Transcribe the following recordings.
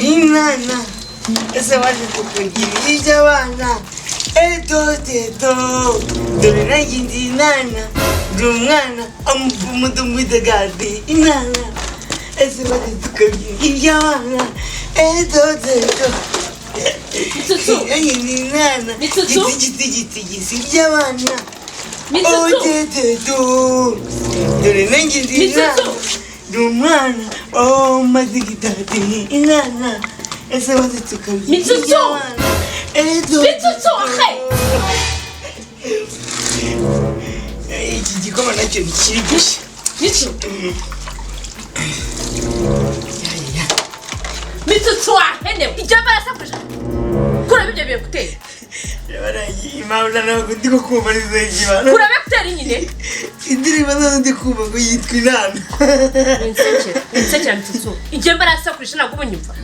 Inana, ese waje tukugira iby'abana? Eto teto, dore nanjye ndi inana, ndi umwana amupumudumudagadi. Inana, ese waje tukabyina iby'abana? Eto teto. Mitsutsu. Nanjye ndi inana. Mitsutsu. Giti giti giti giti iby'abana. Mitsutsu. Oteteto, dore nanjye ndi inana. Mitsutsu. Ndi umwana, oh mazigitati. Inana, ese waje tukabyina Mitsutsu. iby'abana? Eto. Mitsutsu, he! Iki gikoma nacyo ntikiri gishya. Mitsu. Ya, ya. Mitsutsu wahenewe. Ijya barasakuje. Kuramo ibyo biye gutera. Baragiye, impamvu ntabwo ndi kumva nizo ikibano. Kuramo ekuteri nyine. Indirimbo ntabwo ndi kumva ngo yitwa Inana. Winsekera. Winsekera Mitsutsu. Ijya barasakuje, ntabwo ubunyumva.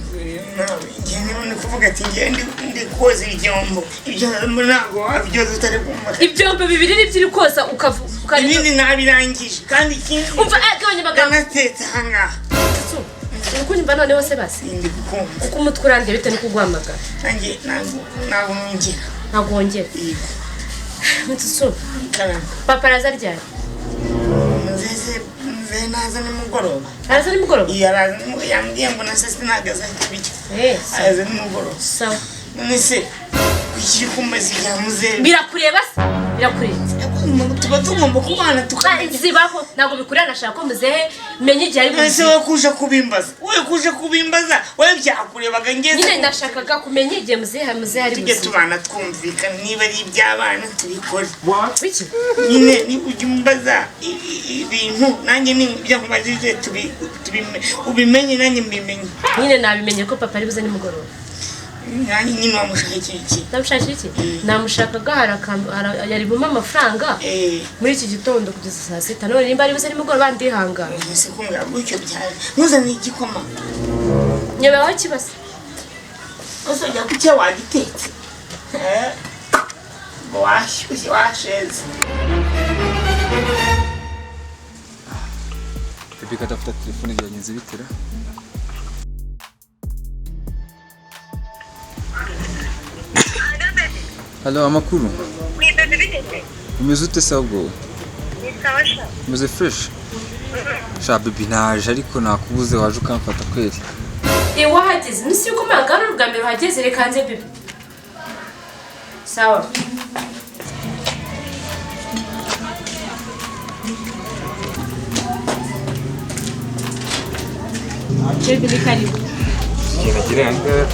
Njye ni kuvuga ati njye ndi koza ibyombo, ibyombo ntabwo wabyoza utari kumva. Ibyombo bibiri nibyo uri koza ukavu ukareka. Ibindi nabirangije, kandi ikindi Umva, gabanya amagambo. ndanatetse ahangaha. Mitsutsu. Uri kunyumva noneho se basi? Ndi kukumva. Kuko umutwe urandiye bitewe no kuguhamagara. Nanjye ntabwo nongera. Ntabwo wongera. Yego. Mitsutsu. Karame. Papa araza ryari? Nzeze nze naza nimugoroba. Araza nimugoroba? Iyo araza nimugoroba, yambwiye ngo na saa sita ntabwo azahita ibiryo. Eh, sawa. Araza nimugoroba. Sawa. None se kuki kumbaza ibya muzehe? Birakureba se? Birakureba. Tuba tugomba kubana tukamenya. Zibaho, ntabwo bikureba. Nashaka ko muzehe menye igihe ari None se buze. wowe kuje kubimbaza, wowe kuje kubimbaza, wowe byakurebaga ngeze. Nyine ndashakaga kumenya igihe muzehe ari Tujye buze. tubana twumvikana, niba ari iby'abana tubikore. Biki? Nyine niba ujya umbaza ibintu, nanjye ni ibyo nkubajije ubimenye, nanjye mbimenye. Nyine nabimenye ko papa ari buze nimugoroba. Nanjye nyine wamushakira iki? Namushakira iki? Namushakaga hari akantu yari bumpe amafaranga muri iki gitondo kugeza saa sita. None nimba ari buze nimugoroba, ndihangana. Ese kumbwira gutyo byari ntuzane igikoma? Nyobewe aho kibase. Uzajya kucyo wagitetse. Eh, ngo washyushye washeze. Bebe kadafata telefone, byagenze bitera? Halo, amakuru? Umeze ute se ahubwo? Umeze fresh? Sha baby, naje ariko nakubuze, waje ukamfata kweli. Iwe wahageze nisi yuko mpangana ubwa mbere uhageze? Reka nze bebe. Sawa. Bebe, ni karibu. Genda gira ahangaha.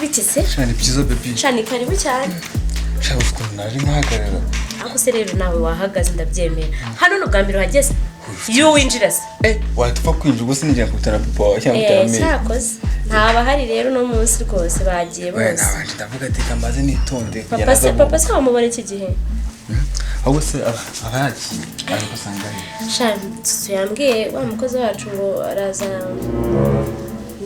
Biki se? Sha ni byiza baby. Sha ni karibu cyane. Sha ufite ukuntu naje nkahagarara. Ariko se rero nawe wahagaze, ndabyemera. Hano ni ubwa mbere uhageze? Iyo winjira se? Eh, wahita upfa kwinjira ubwo sinigera kubitara papa wawe cyangwa Eh, kubitara meri. cyakoze ntabahari rero uno munsi rwose, bagiye Oya, bose. nabanje ndavuga ati kambaze nitonde kugira Papa se naza. papa se wamubona iki gihe? Ahubwo se aba yagiye ariko usanga ari Sha Tsutsu yambwiye wa mukozi wacu ngo araza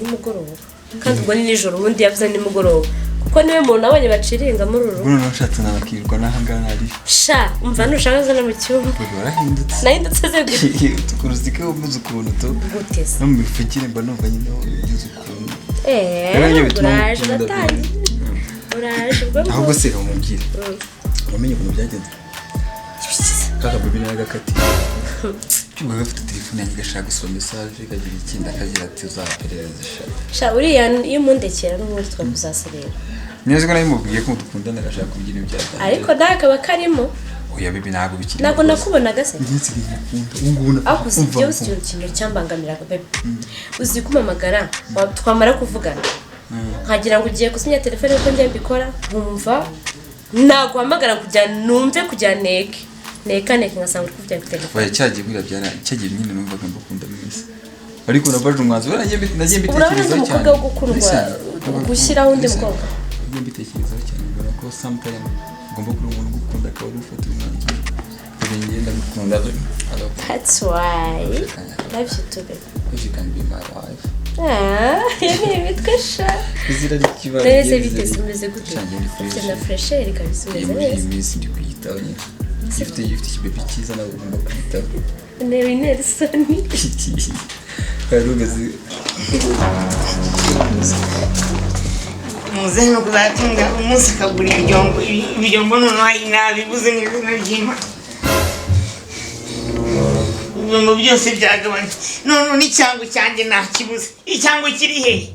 nimugoroba, kandi ubwo ni nijoro. Ubundi yavuze nimugoroba kuko niwe muntu nabonye baciringa muri uru rugo. Buno nashatse nabakirwa n'ahangaha nari. Sha umva, nushaka uze no mu cyumba. Bebe, warahindutse. Nahindutse se gute? Ukuntu usika umeze ukuntu tu. Gute se? No mu mivugire mba numva nyine ugize ukuntu. Eee. Rero nibyo bituma Uraje. ngukunda. Uratangiye, uraje ubwo ngubwo. Ahubwo se umubwire, wamenye ukuntu byagenze? Kaka bebe naragakatiye cyumva gafite telefone yanjye, gashaka gusoma message, kagira ikindi, akagira ati uzaperereza sha. Sha uriya iyo umundekera n'ubundi twakuzasubira. Neza ko nabimubwiye ko dukundana, agashaka kugira ibyo byatangiye. Ariko nawe kaba karimo. Oya bebe, ntabwo bikiri. Ntabwo nakubonaga se? Njye nsigaye ngukunda ubu ngubu. Ariko uzi Umva, ibyo uzi umva. ikintu cyambangamiraga bebe, uzi kumpamagara twamara kuvugana nkagira ngo ugiye kuzimya telefone kuko njye mbikora nkumva naguhamagara kugira numve, kugira neke neka neke, ngasanga uri kuvugira kuri telefone. Oya, cyagiye buriya byara cyagiye nyine, numvaga mbakunda mwese, ariko nafashe umwanzuro, nagiye Urabona mbitekerezaho ndi cyane. umukobwa wo gukundwa, Listen, gushyiraho undi listen. mukobwa. Nagiye mbitekerezaho cyane, mbona ko sometime ugomba kuba umuntu ugukunda akaba ari ufata umwanzuro. Baby, njye ndagukunda. I love you. That's why love you too, baby. If you can be my wife. Ah, iyo ni imitwe sha. Izina ry'ikibazo. None bite se, umeze gute? Sha, njye ni fresh. Ufite na fresheri kabisa, Iyi umeze muri iyi neza. minsi ndi kwiyitaho nyine. Iyo ufite ikibebi cyiza nawe ugomba kwiyitaho. Newe Nelson. Wari umeze Muzehe no kuzatunga umunsi akagura ibyombo. Ibyombo noneho ari nabibuze n'izina ry'Imana, ibyombo byose byagabanye. Noneho n'icyango cyanjye ntakibuze. Icyango kiri hehe?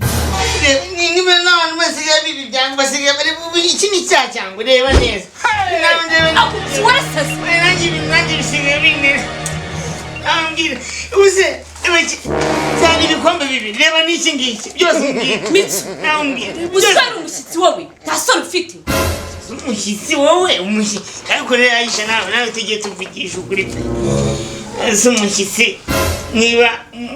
Reba, niba n'abantu basigaye biba ibyango, basigaye bari iki ni cya cyango, reba neza. Nawe ndeba. Warasaze. Nanjye ibintu nanjye bisigaye bintera. Ambwira uze cyane ibikombe bibiri, reba n'iki ngiki, byose ngiki. Mitsu. Nawe umbwira. Umusore, umushyitsi, wowe nta soni ufite? Umushyitsi wowe, umushyitsi. Ariko rero Aisha, nawe tujye tuvugisha ukuri pe. Ese umushyitsi niba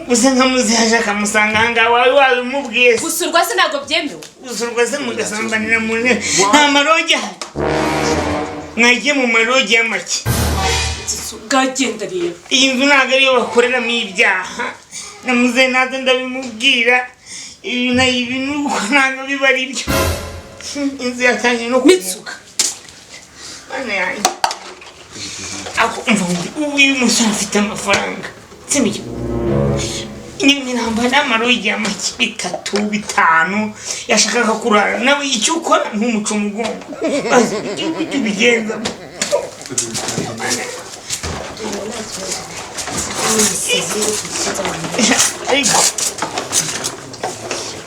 usa nka muzehe akamusanga ahangaha, wawe wabimubwiye se? Gusurwa se ntabwo byemewe? Gusurwa se mugasambanira mu ntebe, nta marogi ahari? Mwagiye mu marogi y'amake. Bwagenda rero. Iyi nzu ntabwo ariyo bakoreramo ibyaha. Na muzehe naze ndabimubwira. Ibi na ibi nuko ntabwo biba ari byo. Inzu yatangiye no Mitsu. kunuka. Mana yanjye, ako umva ngo uyu musore afite amafaranga, sibyo? Nyamirambo n'amarogi y'amake bitatu bitanu yashakaga kurara nawe. Icyo ukora ntumuce umugongo, ujye ubigenzamo. Nta kibazo. Ariko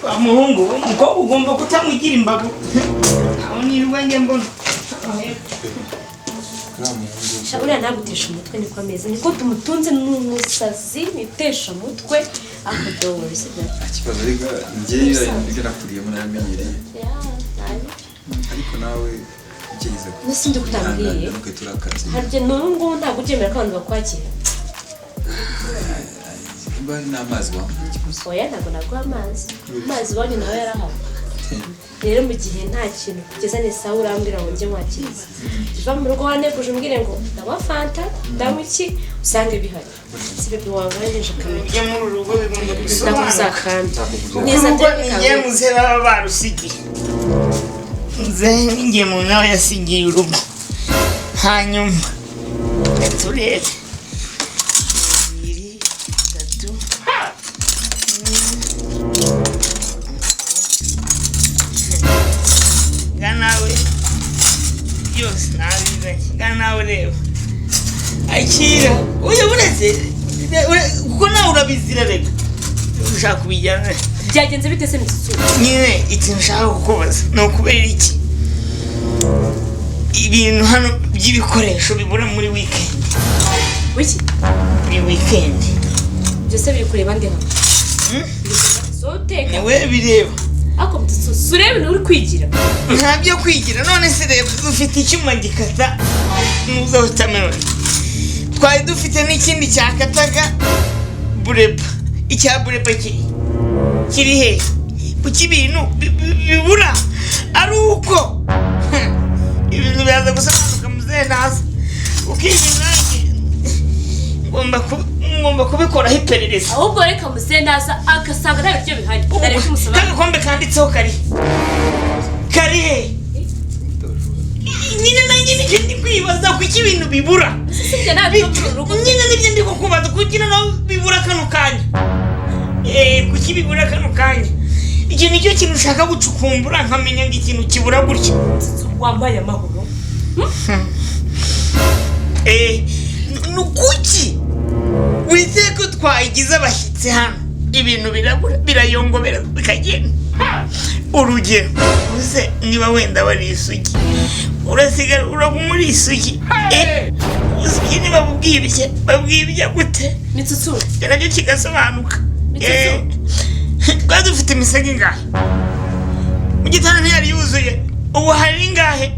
wa muhungu we, umukobwa ugomba kutamugira imbago. Aho nirirwa njye mbona. Sha, uriya ntagutesha umutwe, niko ameze, niko tumutunze, ni umusazi nitesha umutwe, ariko don't worry, sibyo? Nta kibazo ariko njyewe ibyo nakuriyemo naramenyereye. Ariko nawe ugerageza. Nese ndi kutambwiye? Turakaze. Harya n'ubu ngubu ntabwo ubyemera ko abantu bakwakira? Niba hari n'amazi wambaye ikibazo. Oya, ntabwo naguha amazi. Amazi iwanyu nawe yarahari. Rero mu gihe nta kintu kugeza ni sawa, urambwira ngo njye nkwakiriza, uva mu rugo waneguje, umbwire ngo ndanywa Fanta, ndanywa iki, usange bihari. Si bebe wawe akamenya. Ibyo muri uru rugo bigomba Ndaguza gusobanuka. kandi neza. Urugo ni njye muzehe baba barusigiye. Muzehe ni njye mu nawe yasigiye urugo. Hanyuma turebe: bibiri, bitatu. Nga nawe byose nabizanye, nga nawe reba, akira uyu buretse kuko nawe urabizira. Reka ushaka kubijyana. Byagenze bite se, Mitsutsu? Nyine ikintu nshaka kukubaza ni ukubera iki ibintu hano by'ibikoresho bibura muri weekend? Wiki? Muri weekend. Byose biri kureba ndi hano? So uteka? Niwe bireba. Ariko Mitsutsu, si urebe ibintu uri kwigira. Nta byo kwigira. None se reba, dufite icyuma gikata muza watermelon, twari dufite n'ikindi cyakataga bureba. Icya bureba kiri he? Kuki ibintu bibura ari uko ibintu biraza gusobanuka muzehe naza, kuko ibi nanjye ngomba kubikoraho iperereza. Ahubwo reka muzehe naza agasanga nta biryo bihari, ndareba icyo umusobanurira. Kagakombe kanditseho kari he? Nyine nanjye nicyo ndi kwibaza, kuki ibintu bibura. Sibyo, nta biryo muri uru rugo. Nyine nibyo ndi kukubaza, kuki noneho bibura kano kanya? Kuki bibura kano kanya? Iki nicyo kintu ushaka gucukumbura, nkamenya ngo ikintu kibura gutya. Mitsutsu, wambaye amahoro. Ni kuki wizeye ko twagize abashyitsi hano ibintu birabura, birayongobera, bikagenda? Urugero uze niba wenda wari isugi, urasigara uraguma uri isugi. Uzi niba bubwibye, babwibye gute? Mitsutsu. Icyo nacyo kigasobanuka. Mitsutsu. Twari dufite imisego ingahe mu gitanda? Ntiyari yuzuye? Ubu hari ingahe?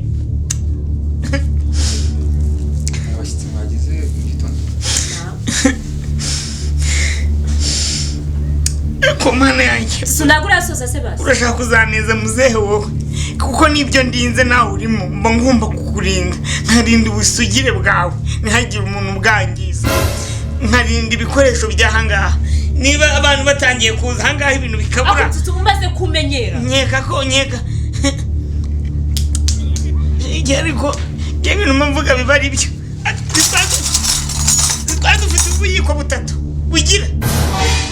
Abashyitsi mwagize mu gitondo? Ku Mana yanjye! Mitsutsu, ntabwo urasoza se basi? Urashaka kuzaneza muzehe wowe? Kuko nibyo ndinze nawe urimo, mba ngomba kukurinda, nkarinda ubusugire bwawe ntihagire umuntu ubwangiza, nkarinda ibikoresho by'ahangaha. Niba abantu batangiye kuza ahangaha ibintu bikabura, Ako umaze kumenyera. Nkeka ko nkeka igihe, ariko njye ibintu mba mvuga biba ari byo. Twari dufite ubuyiko butatu bugira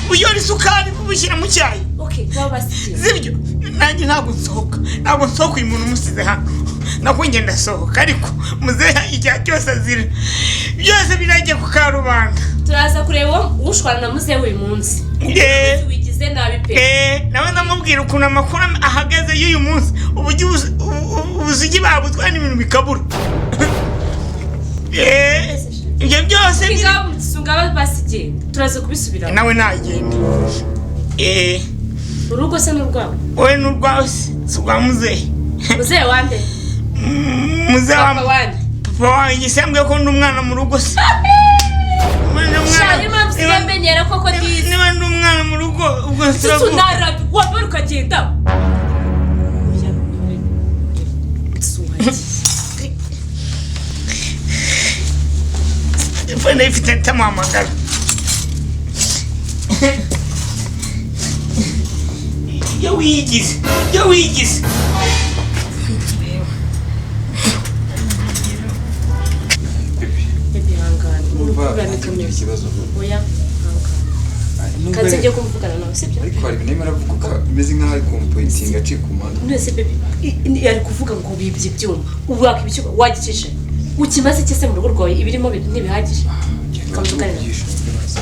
buyora isukari bubushyira mu cyayi. Okay, baba basigiye. Sibyo, nanjye ntabwo nsohoka, ntabwo nsohoka. Uyu muntu umusize hano, nako njye ndasohoka, ariko muzehe igihe cyose azira byose birajya ku karubanda. Turaza kureba ushwana na muzehe uyu munsi. Wigize nabi pe. Nawe ndamubwira ukuntu amakuru ahagaze y'uyu munsi, uburyo ubusugi babutwara n'ibintu bikabura. Ibyo byose Ngaba basigiye, turaza kubisubiramo. Nawe nagenda. Urugo se n'urwawe? Wowe n'urwawe si urwa muzehe. Muzehe wande? Muzehe wa Papa wande? Papa wanjye se yambwiye ko ndi umwana mu rugo se. Shari, impamvu usigaye menyera koko dizi. Niba ndi umwana mu rugo ubwo Mitsutsu siravuga. narabi wabara ukagenda. Telefone ndayifite ntamuhamagara. Ibyo wigize, ibyo wigize. Baby, Ihangane. urumva ntagira ikibazo. Oya, ihangane. Nubwo Kanze njye kumvugana nawe, sibyo? Ariko hari ibintu arimo aravuga bimeze nk'aho ari kumpointinga aciye ku mpande. None se baby, ari kuvuga ngo bibye ibyuma. Ubu wakibye icyuma wagicishe. Ukimaze iki se mu rugo rwawe, ibirimo ntibihagije? Genda Kamvugane nawe. uvugishe, ibibazo.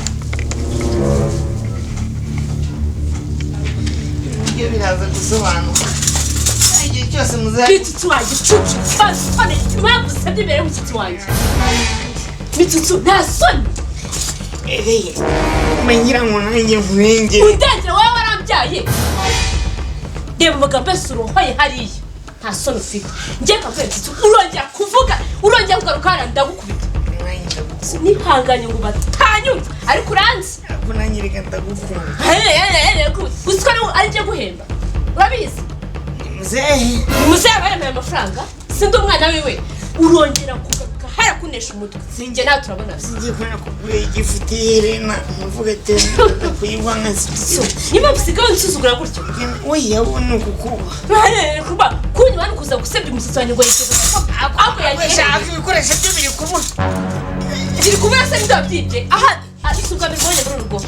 Ibyo biraza gusobanuka igihe cyose muzehe. Mitsutsu wanjye cucu, nta soni. Impamvu usabye imbere y'umushyitsi wanjye. Mitsutsu, nta soni. Ereye ngira ngo nanjye nkurengere. Undengera wowe warambyaye. Reba amagambo yose urohoye hariya. Nta soni ufite. Njye kavuye Mitsutsu, urongera kuvuga, urongera kugaruka hariya ndagukubita. Nanjye ndagukunda. Nihanganye ngo batanyumva, ariko uranzi. Ariko nanjye reka ndagukunda. Uzi ko ari njye guhemba. Urabizi? Muzehe. Muzehe aba yemeye amafaranga, sindi umwana wiwe. Urongera kugaruka hariya kunesha umutwe. Sinjye nawe turabona. Singiye kubona kugura igifu iherena nkuvuga ati kuyigwa nka Niba usigaye unsuzugura gutyo. Oya, wowe ni ukukuba. Kuba kunywa no kuza gusebya umusatsi wanjye ngo yiteze ako yagiye. Shaka ibikoresho byo biri kubura. Biri kubura se nibyo wabyibye? Aha, isuka mbibonye muri uru rugo.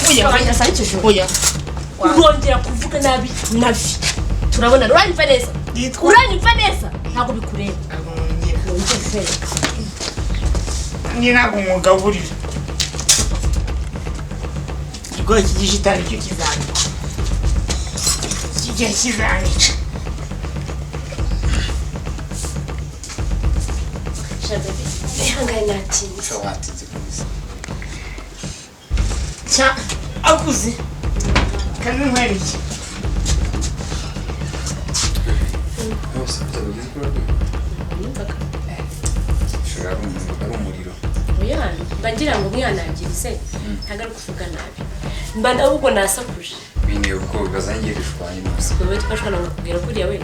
Oya, Oya, ijoro. Oya. Urongera kuvuga nabi nabi. Turabona uranyumva neza. Yitwa Uranyumva neza? Ntabwo bikureba. Ntabwo nongera. Wongere kwereka. Njye ntabwo mugaburira. Ikigoyi cy'igishitani cyo kizanyica. Kijya kizanyica. Sha baby, ihangane natinze. Gusa watinze kabisa. Cya akuze. Kandi nkwereke. Bose byaba kuri radiyo. Numvaga. Ushobora ari umuriro. Oya, mba ngira ngo mwihanangirize, ntabwo ari ukuvuga nabi. Mba ahubwo nasakuje. Binteye ubwoba bazangiye bishwanye nose. Wowe twashobora kukubwira kuriya we.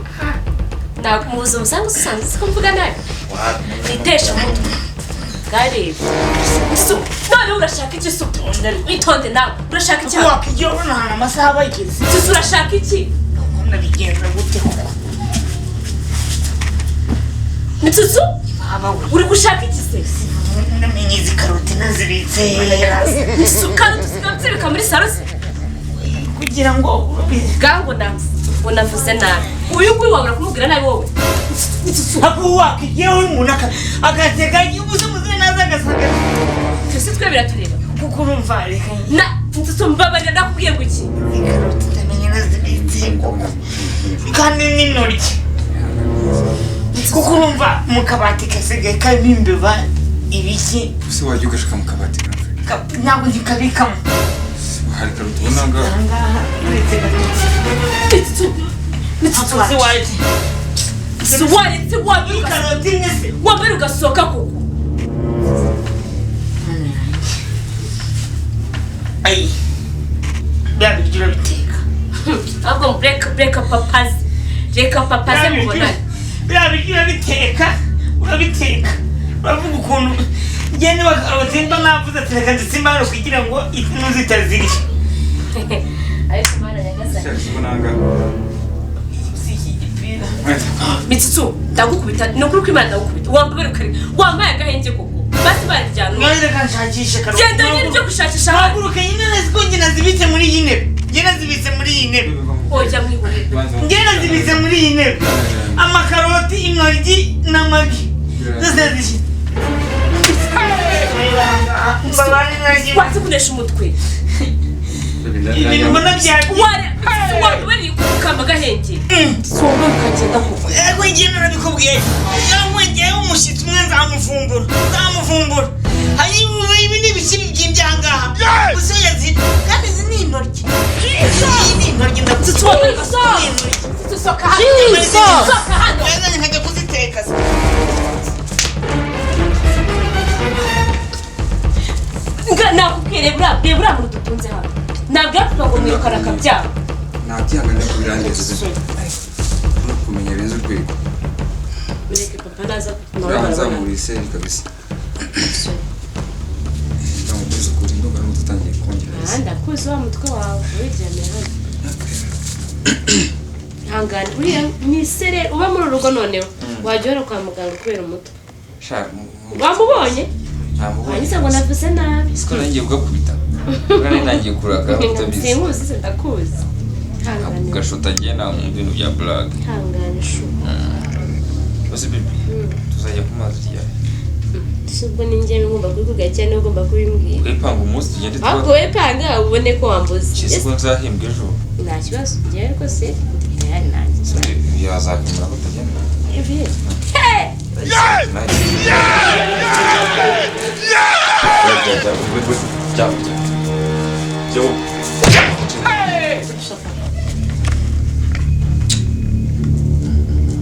Ntabwo mu buzima busanzwe usanzwe uzi ko mvuga nabi. Nitesha umutwe. Bwareba. None urashaka iki se? Witonde nawe. Urashaka iki? Wakijya ubona ahantu amasaha aba ageze. Susu urashaka iki? Nabigenza gute koko? Mitsutsu? Baba we. Uri gushaka iki se? Namenye izi karoti nazibitse. Mitsutsu, karoti usigaye uzibika muri salo se? Kugira ngo Bwangu ngo navuze nabi. Uyu nguyu wabura kumubwira nabi wowe. Mitsutsu. Ako wakigiyeho umuntu agatega ubuze muze naza agasanga. Twese twe biratureba. Kuko urumva reka. Na Mitsutsu mbabarira ndakubwiye ngo iki? Izi karoti ndamenye nazibitse koko. Kandi n'intoryi. Kuko urumva mu kabati kasigaye karimo imbeba ibiki. Ese wajya ugashaka mu kabati kawe? Ntabwo nkikabikamo. Hari karoti ubona ngaho. Ahangaha uretse gato. Mitsutsu. Mitsutsu Uzi waje. Mitsutsu waretse wambere Iyi karoti imwe se. wambere ugasohoka koko. Ayi. Bya biryo urabiteka. Ahubwo break Reka papaze. Reka papaze mubonane. Biriya biryo urabiteka, urabiteka. Uravuga ukuntu njye niba karoti mba navuze ati reka nzisimba hano kugira ngo inu zitazirya. Ariko Mana nyagasani. Si iki gipira. Mitsutsu, ndagukubita. Ni ukuri ko Imana ndagukubita. Wambabare ukari. Wampaye agahenge koko. Basi baryana. Ngaho reka nshakishe karoti. Genda nyine ujye gushakisha hano. Haguruka nyine nzi ko njye nazibitse muri iyi ntebe. Njye nazibitse muri iyi ntebe. Oya mwihorere. Njye nazibitse muri iyi ntebe. Amakaroti, intoryi n'amagi. Zose zishyize. Mbabare nanjye. Wanze kunesha umutwe. Ibintu mbona byagiye. Ware, wambabariye ukamba agahenge. Si wowe ukagenda koko. Yego njye narabikubwiye. Yego njyewe umushyitsi umwe nzamuvumbura. Nzamuvumbura. Hanyuma ibi ni ibiki bibyimbye aha ngaha. Gusa yazi kandi izi ni intoryi. Iyi ni intoryi Mitsutsu, ndakubwiye. wambabariye ugasohoka. Mitsutsu, sohoka hano. Sohoka hano. Yazanye nkajya kuziteka se. Nga nakubwiye reba uriya reba uriya muntu dutunze hano. Ntabwo yapfa ngo mwirukane akabyara. Ntabyihangane kubirangiza no kumenya birenze urwego. Mureke papa naza Uriya nzamura iseri kabisa. Ndamubwiza ukuri ndumva n'umutwe utangiye kongera Ah, ndakuzi wa mutwe wawe wiryamiye hano. Ihangane uriya ni isere uba muri uru rugo noneho wajya uhora kwa muganga kubera umutwe. Sha, Wamubonye? Namubonye. Wangiza ngo navuze nabi. Siko nangiye kugakubita. Ubwo nari nangiye kurakara utabizi. Sinkuzi se ndakuzi. Ihangane. Gashota agiye nta mu bintu bya blague. Ihangane shu. Bose baby, tuzajya ku mazi ryari? Si ubwo ni njye ngomba kubikubwira cyane niba ugomba kubimbwira. Wipanga umunsi tugende Ahubwo wowe panga ubone ko wambuze. Kisi ko nzahembwa ejo. Nta kibazo njyewe rwose ndayari nanjye. Yazakemura ko tugenda. Evi. Hey!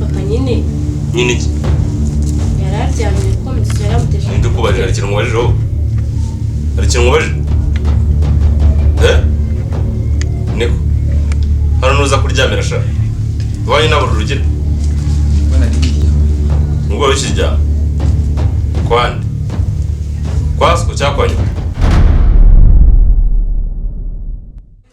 Papa nyine Nyine iki? yari aryamye kuko Mitsutsu yaramuteje. Ninde ukubajije? Hari ikintu nkubajije wowe? Hari ikintu nkubajije? Eh? Niko. Hano nuza kuryamira sha. Iwanyu nta buriri ugira? Ubwo wikiryama? Kwa nde? Kwa soko cyangwa kwa nyoko?